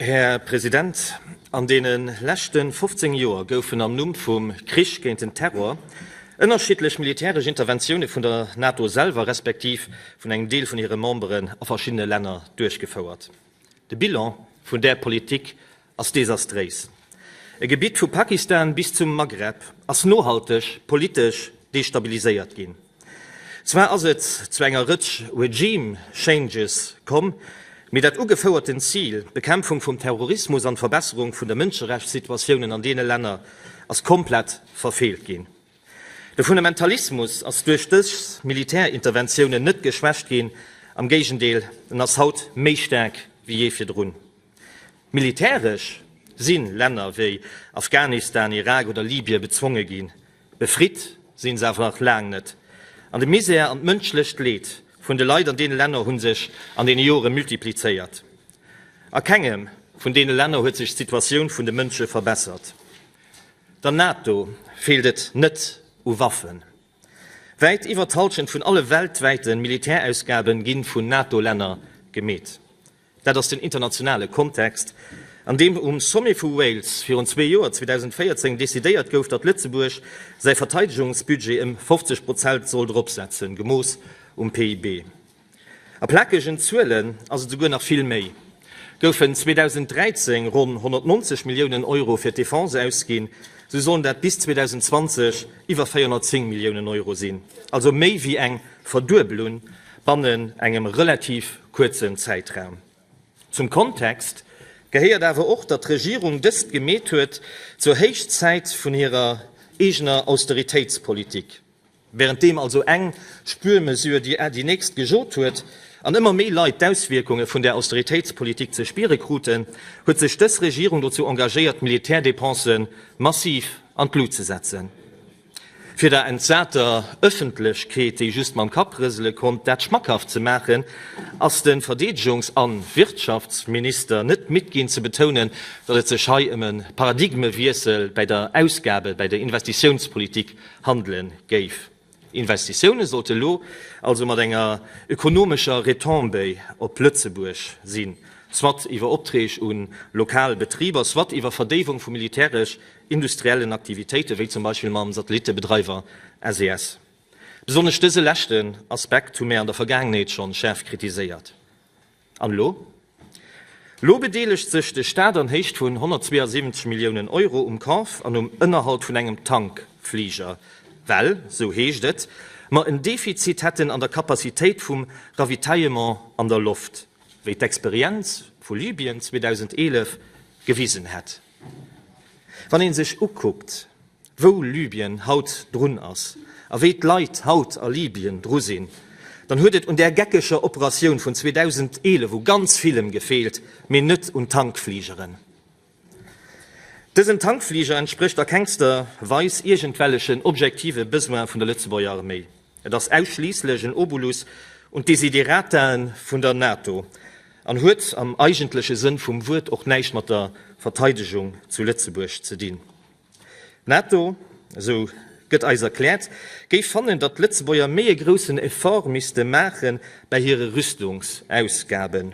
Här President, an deene leschte 15 Joer goufen am Numm vum Krich géint den Terror ënnerschiddlech militäresch Interventioune vun der NATO selwer respektiv vun engem Deel vun hire Memberen a verschiddene Länner duerchgefouert. De Bilan vun där Politik ass desastréis. E Gebitt vu Pakistan bis zum Maghreb ass nohalteg politesch destabiliséiert ginn. Zwar ass et zu enger Rëtsch Regime Changes komm, mee dat ugefouerten Zil, d'Bekämpfung vum Terrorismus an d'Verbesserung vun der Mënscherechtssituatiounen an deene Länner, ass komplett verfeelt ginn. De Fundamentalismus ass duerch dës Militärinterventiounen net geschwächt ginn, am Géigendeel, en ass haut méi staark wéi jee virdrun. Militäresch si Länner wéi Afghanistan, Irak oder Libye bezwonge ginn, befritt si se awer nach laang net. An de Misär an d'mënschlecht Leed vun de Leit an deene Länner hu sech an deene Jore multiplizéiert. A kengem vun deene Länner huet sech d'Situatioun vun de Mënsche verbessert. Der NATO feelt et net u Waffen. Wäit iwwer d'Hallschent vun alle weltwäite Militärausgabe gi vun NATO-Länner gemeet. Dat ass den internationale Kontext, an deem um Sommet vu Wales virun zwee Joer, 2014, decidéiert gouf, datt Lëtzebuerg säi Verteidegungsbudget ëm 50 Prozent sollt eropsetzen, gemooss um PIB. A plakegen Zuelen ass et esouguer nach vill méi, Goufen 2013 ronn 190 Milliounen Euro fir d'Defense ausginn, sou sollen dat bis 2020 iwwer 410 Milliounen Euro sinn, also méi wéi eng Verduebelun bannen engem relativ kuerzen Zäitraum. Zum Kontext gehéiert awer och, datt d'Regierung dëst gemeet huet zur Héichzäit vun hirer eegener Austeritéitspolitik. Wärenddeem also eng Spuermesure déi déi nächst gejot huet an ëmmer méi Leit d'Auswierkunge vun där Austeritéitspolitik ze spiere kruten, huet sech dës Regierung dozou engagéiert, d'Militärdepensë massiv an d'Lut ze setzen. Fir der entsater Ëffentlechkeet, déi just mam Kapp rësele konnt, dat schmackhaft ze maachen, ass de Verdeedegungs a Wirtschaftsminister net midd ginn ze betounen, datt et sech hei ëm e Paradigmewiessel bäi der Ausgabe-, bäi der Investitiounspolitik handele géif. Investitioune sollte lo also mat enger ökonomescher Retombée op Lëtzebuerg sinn, soit iwwer Opträg u lokal Betriber, soit iwwer Verdéiwung vu militäresch industriellen Aktivitéite wéi zum Beispill mam Satellittebedreiwer SES. Besonnesch dëse leschten Aspekt hu mär an der Vergaangenheet schonn schaarf kritiséiert. An elo? Elo bedeelegt sech de Staat an Héicht vun 172 Milliounen Euro um Kaf an um Ënnerhalt vun engem Tankfliger, well, sou heescht et, mer en Defizit hätten an der Capacitéit vum Ravitaillement an der Loft, wéi d'Experienz vu Libyen 2011 gewisen hätt. Wann ee sech ukuckt, wou Libyen haut drun ass a wéi d'Leit haut a Libyen dru sinn, dann huet et un där geckeger Operatioun vun 2011 u ganz villem gefeelt, mee net un Tankfligeren. Dësen Tankfliger entsprécht a kengster Weis iergendwellechen objektive Besoin vun der Lëtzebuerger Arméi. Et ass ausschliisslech en Obolus un d'Desideratae vun der NATO an huet am eigentleche Sënn vum Wuert och näischt mat der Verteidegung zu Lëtzebuerg ze dinn. D'NATO, esou gëtt eis erkläert, géif fannen, datt d'Lëtzebuerger méi e groussen Effort misste maache bäi hire Rüstungsausgaben.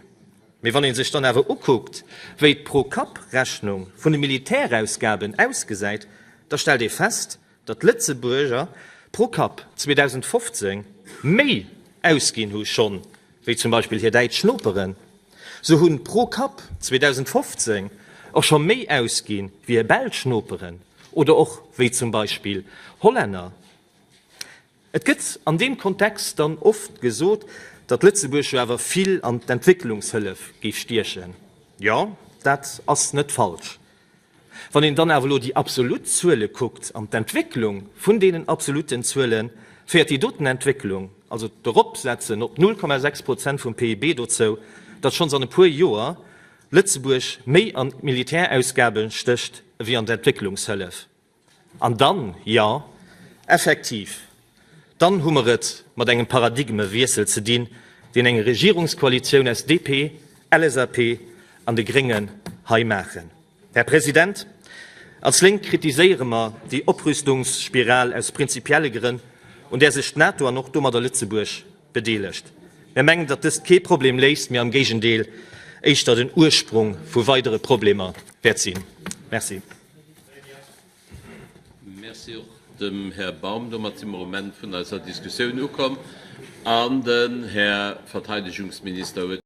Mee wann ee sech dann awer ukuckt, wéi d'Pro-Kapp-Rechnung vun de Militärausgaben ausgesäit, da stellt ee fest, datt d'Lëtzebuerger pro Kapp 2015 méi ausginn hu schonn wéi zum Beispill hir däitsch Noperen. Se hunn pro Kapp 2015 och scho méi ausginn wéi hir belsch Noperen oder och wéi zum Beispill Hollänner. Et gëtt an deem Kontext dann oft gesot, datt Lëtzebuerg jo awer vill an d'Entwécklungshëllef géif stiechen. Jo, dat ass net falsch. Wann een dann awer elo déi absolut Zuele kuckt an d'Entwécklung vun deenen absoluten Zuelen, féiert déi doten Entwécklung, also d'Eropsetzen op 0,6 Prozent vum PIB dozou, datt schonns an e puer Joer Lëtzebuerg méi an d'Militärausgabe stécht ewéi an d'Entwécklungshëllef. An dann, jo, effektiv, dann hu mer et mat engem Paradigmewiessel ze dinn, deen eng Regierungskoalitioun aus DP, LSAP an de Gréngen hei maachen. Här President, als Lénk kritiséiere mer déi Oprüstungsspiral aus prinzipielle Grënn, un där sech d'NATO an och domadder Lëtzebuerg bedeelegt. Mir mengen, datt dëst kee Problem léist, mee am Géigendeel. éischter den Ursprung vu weidere Problemer wäert sinn. Merci. Merci och dem Här Baum. Domat si mer um Enn vun eiser Diskussioun ukomm an den Här Verteidegungsminister huet.